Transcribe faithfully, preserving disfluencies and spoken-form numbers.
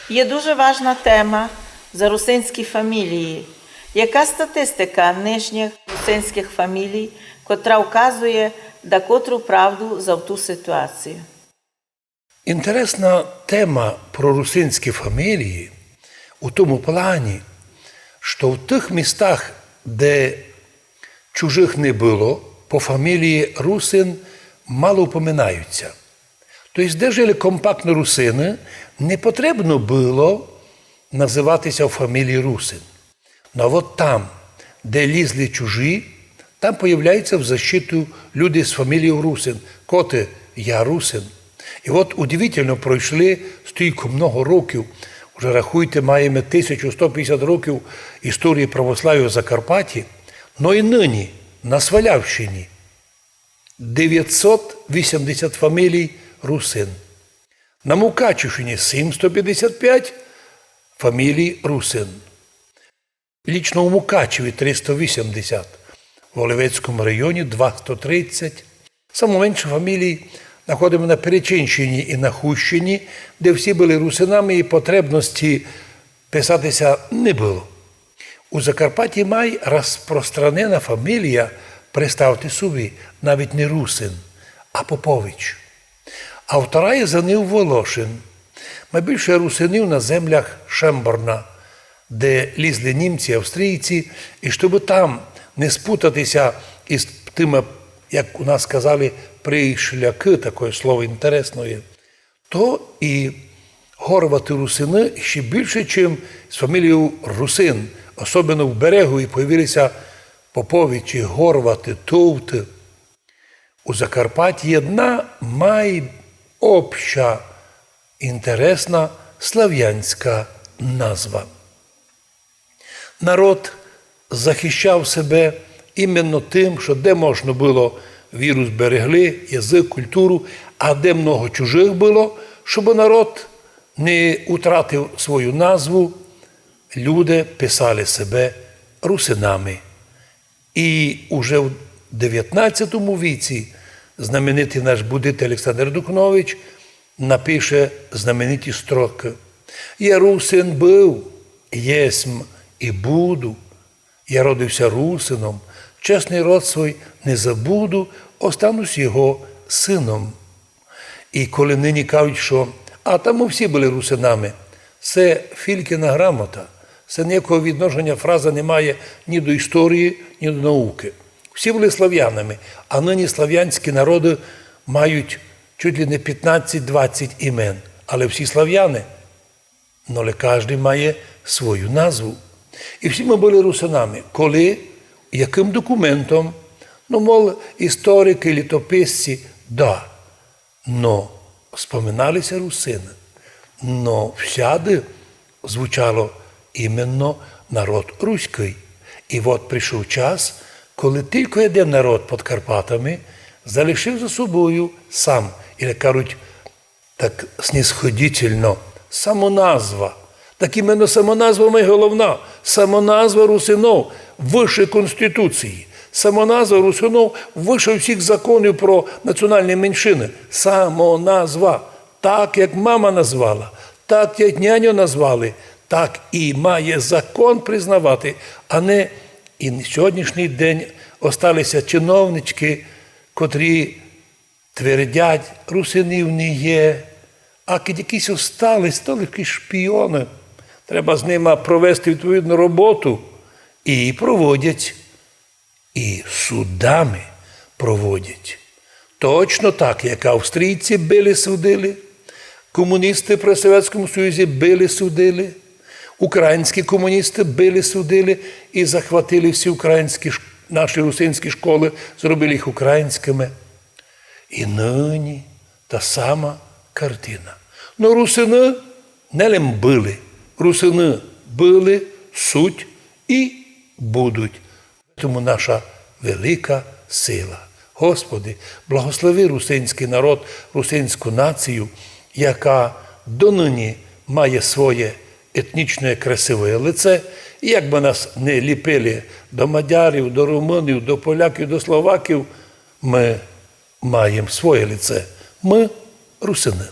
Є дуже важна тема за русинські фамілії. Яка статистика нынішніх русинських фамілій, котра вказує дакотру правду за ту ситуацію? Інтересна тема про русинські фамілії у тому плані, што в тых містах, де чужых не было, по фамілії Русин мало упоминаються. То єсть, де жили компактно русины, не потребно было называти ся у фамілії Русин. Но а от там, де лізли чужі, там появляються в защиту люди з фамілією Русин. Коти, я Русин. І от удивительно, пройшли стілько много років, уже рахуйте, маєме тисячу сто пятдесят років історії православія в Закарпатті, но і нині на Свалявщині девятсот вісімдесят фамілій Русин. На Мукачівщині сімсто пятдесят пять фамілій Русин. Лічно у Мукачеві триста вісімдесят, в Олевецькому районі двасто тридцять. Само менше фамілій находиме на Перечинщині і на Хустщині, де всі были русинами і потребности писати ся не было. У Закарпатті май розпространена фамілія, представте собі, навіть не Русин, а Попович. А вторая за нив Волошин. Май більше русинів на землях Шемборна, де лізли німці, австрійці, і щоб там не спутати ся із тыма, як у нас казали, пришлякы, такоє слово інтересноє, то і горваты русины ще більше, чим з фамілією Русин, особенно в Берегові появили ся Поповичі, Горваты, Товты. У Закарпатті єдна май обща, інтересна славянська назва. Народ захищав себе іменно тым, што де можна было, віру зберегли, язык, культуру, а де много чужых было, щоб народ не утратив свою назву, люди писали себе русинами. І уже в девятнадцятому віці знаменитый наш будитель Олександр Духнович напише знамениті строкы: «Я русин быв, єсмь і буду, я родив ся русином, чесный род свой не забуду, останусь його сыном». І коли нині кажуть, што «а та мы всі были русинами», се фількіна грамота, се ніякого відношеня фраза не має ні до історії, ні до наукы. Всі были славянами, а нині славянські народы мають чуть ли не пятнадцять-двадцять імен, але всі славяни. Но але каждый має свою назву. І всі мы были русинами. Коли, якым документом? Ну, мол, історикы, літописці, да. Но споминали ся русины. Но всяды звучало іменно народ руськый. І от пришов час, коли тілько єден народ під Карпатами залишив за собою сам, і, як кажуть так снисходительно, самоназва. Так іменно самоназва май головна. Самоназва русинов выше Конституції. Самоназва русинов выше всіх законів про національні меншины. Самоназва. Так, як мама назвала, так, як няню назвали, так і має закон признавати, а не і на сьогоднішній день остали ся чиновничкы, котрі твердять: «Русинів не є, а кидь якісь остались, то лише шпіоны. Треба з нима провести відповідну роботу». І проводять, і судами проводять. Точно так, як австрійці били, судили, комуністы при Совєтському Союзі били, судили, українські комуністы били, судили і захватили всі українські ш-, наші русинські школы, зробили їх українськыми. І нині та сама картина. Но русины не лем были, русины были, суть і будуть. Тому наша велика сила. Господи, благослови русинськый народ, русинську націю, яка донині має своє етнічне красиве лице, і як бы нас не ліпили до мадярів, до румунів, до поляків, до словаків, мы маєм своє лице. Мы русины.